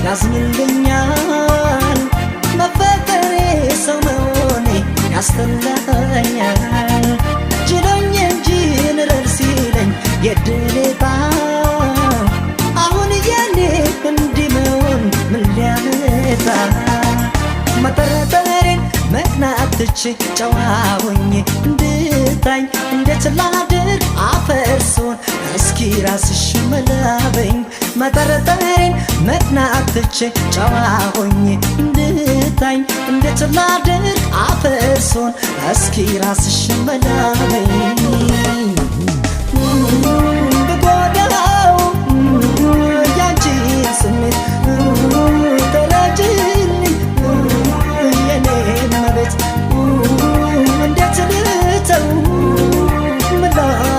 ያዝንልኛል፣ መፈቀሬ ሰው መሆኔ ያስጠላኛል። ችሎኝ እንጂ ንረር ሲለኝ የድሌታ አሁን የኔ እንዲህ መሆን ምን ሊያመጣ? መጠረጠሬን መቅናት ትቼ ጨዋ ሆኜ እንድታይ እንዴት ላድርግ አፈርሶን? እስኪ ራስሽ መላበኝ። መጠረጠሬን መቅናት ትቼ ጨዋ ሆኜ እንድታይ እንዴት ላድርግ አፈርሶን? እስኪ ራስሽ መላበኝ።